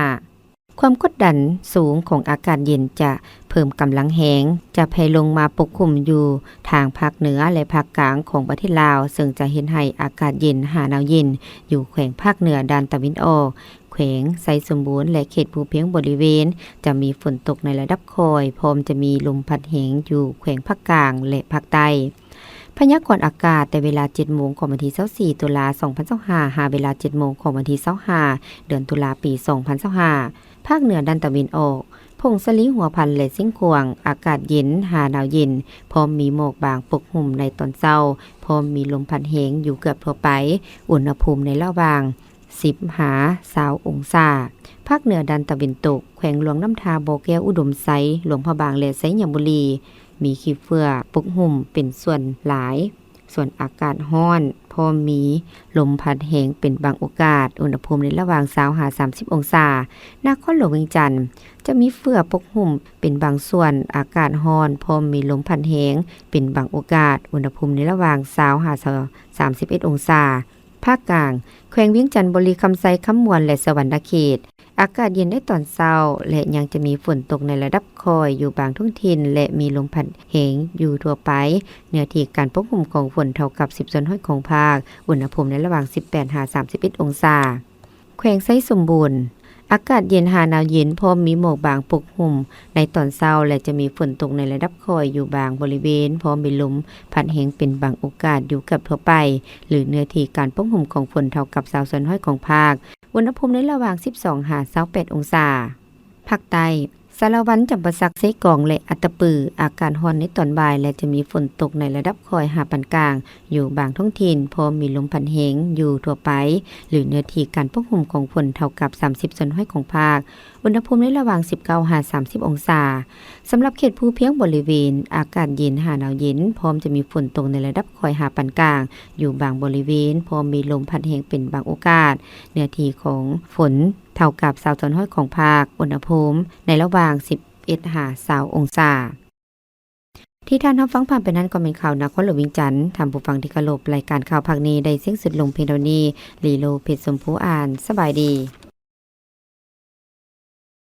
ຄວາມກົດດັນສູງຂອງອາກາດເຢັນຈະເພີ່ມກຳລັງແຮງ, ຈະແຜ່ລົງມາປົກຄຸມຢູ່ທາງພາກເໜືອ ແລະ ພາກກາງຂອງປະເທດລາວ, ເຊິ່ງຈະເຮັດໃຫ້ອາກາດເຢັນຫາໜາວເຢັນຢູ່ແຂວງພາກເໜືອດ້ານຕາເວັນອອກ, ແຂວງໄຊສົມບູນ ແລະ ເຂດພູພຽງບໍລິເວນ ຈະມີຝົນຕົກໃນລະດັບຄ່ອຍ, ພ້ອມຈະມີລົມພັດແຮງຢູ່ແຂວງພາກກາງ ແລະ ພາກໃຕ້. ພະຍາກອນອາກາດແຕ່ເວລາເຈັດໂມງຂອງວັນທີຊາວສີ່ ຕຸລາ ສອງພັນຊາວຫ້າ ຫາເວລາເຈັດໂມງຂອງວັນທີຊາວຫ້າ ເດືອນຕຸລາ ປີສອງພັນຊາວຫ້າ. ພາກເໜືອດ້ານຕາເວັນອອກ, ຜົ້ງສາລີຫົວພັນ ແລະ ຊຽງຂວາງ, ອາກາດເຢັນຫາໜາວເຢັນ, ພ້ອມມີໝອກບາງປົກຫຸ້ມໃນຕອນເຊົ້າ, ພ້ອມມີລົມພັດແຮງຢູ່ເກືອບທົ່ວໄປ, ອຸນຫະພູມໃນລະຫວ່າງ ສິບຫາຊາວອົງສາ. ພາກເໜືອດ້ານຕາເວັນຕົກ, ແຂວງຫຼວງນ້ຳທາ, ບໍ່ແກ້ວ, ອຸດົມໄຊ, ຫຼວງພະບາງ ແລະ ໄຊຍະບູລີ ມີຂີ້ເຝື້ອປົກຫຸ້ມເປັນສ່ວນຫຼາຍ, ສ່ວນອາກາດຮ້ອນ, ພ້ອມມີລົມພັດແຮງເປັນບາງໂອກາດ, ອຸນຫະພູມໃນລະຫວ່າງຊາວຫາສາມສິບອົງສາ. ນະຄອນຫຼວງວຽງຈັນ ຈະມີເຝື້ອປົກຫຸ້ມເປັນບາງສ່ວນ, ອາກາດຮ້ອນ, ພ້ອມມີລົມພັດແຮງເປັນບາງໂອກາດ, ອຸນຫະພູມໃນລະຫວ່າງຊາວຫາສາມສິບເອັດອົງສາ. ພາກກາງ, ແຂວງວຽງຈັນ, ບໍລິຄຳໄຊ, ຄຳມ່ວນ ແລະ ສະຫວັນນະເຂດ, ອາກາດເຢັນໃນຕອນເຊົ້າ ແລະ ຍັງຈະມີຝົນຕົກໃນລະດັບຄ່ອຍຢູ່ບາງທ້ອງຖິ່ນ ແລະ ມີລົມພັດແຮງຢູ່ທົ່ວໄປ. ເນື້ອທີ່ການປົກຄຸມຂອງຝົນເທົ່າກັບສິບສ່ວນຮ້ອຍຂອງພາກ, ອຸນຫະພູມໃນລະຫວ່າງສິບແປດຫາສາມສິບເອັດອົງສາ. ແຂວງໄຊສົມບູນ, ອາກາດເຢັນຫາໜາວເຢັນ, ພ້ອມມີໝອກບາງປົກຫຸ້ມໃນຕອນເຊົ້າ ແລະ ຈະມີຝົນຕົກໃນລະດັບຄ່ອຍຢູ່ບາງບໍລິເວນ, ພ້ອມມີລົມພັດແຮງເປັນບາງໂອກາດຢູ່ເກືອບທົ່ວໄປ, ຫຼື ເນື້ອທີ່ການປົກຫຸ້ມຂອງຝົນເທົ່າກັບຊາວສ່ວນຮ້ອຍຂອງພາກ, ອຸນຫະພູມໃນລະຫວ່າງສິບສອງຫາຊາວແປດອົງສາ. ພາກໃຕ້, ສາລະວັນ, ຈຳປາສັກ, ເຊກອງ ແລະ ອັດຕະປື ອາກາດຮ້ອນໃນຕອນບ່າຍ ແລະ ຈະມີຝົນຕົກໃນລະດັບຄ່ອຍຫາປານກາງ ຢູ່ບາງທ້ອງຖິ່ນ, ພ້ອມມີລົມພັດແຮງຢູ່ທົ່ວໄປ ຫຼື ເນື້ອທີ່ການປົກຫຸ້ມຂອງຝົນເທົ່າກັບສາມສິບສ່ວນຮ້ອຍຂອງພາກ, ອຸນຫະພູມໃນລະຫວ່າງສິບເກົ້າຫາສາມສິບອົງສາ. ສຳລັບເຂດພູພຽງບໍລິເວນ ອາກາດເຢັນຫາໜາວເຢັນ, ພ້ອມຈະມີຝົນຕົກໃນລະດັບຄ່ອຍຫາປານກາງ ຢູ່ບາງບໍລິເວນ, ພ້ອມມີລົມພັດແຮງເປັນບາງໂອກາດ, ເນື້ອທີ່ຂອງຝົນເທົ່າກັບຊາວສ່ວນຮ້ອຍຂອງພາກ, ອຸນຫະພູມໃນລະຫວ່າງສິບເອັດຫາຊາວອົງສາ. ທີ່ທ່ານຮັບຟັງຜ່ານໄປນັ້ນກໍແມ່ນຂ່າວນະຄອນຫຼວງວຽງຈັນ. ທ່ານຜູ້ຟັງທີ່ເຄົາລົບ, ລາຍການຂ່າວພາກນີ້ໄດ້ສິ້ນສຸດລົງພຽງເທົ່ານີ້. ລີໂລ ເພັດຊົມພູອ່ານ. ສະບາຍດີ.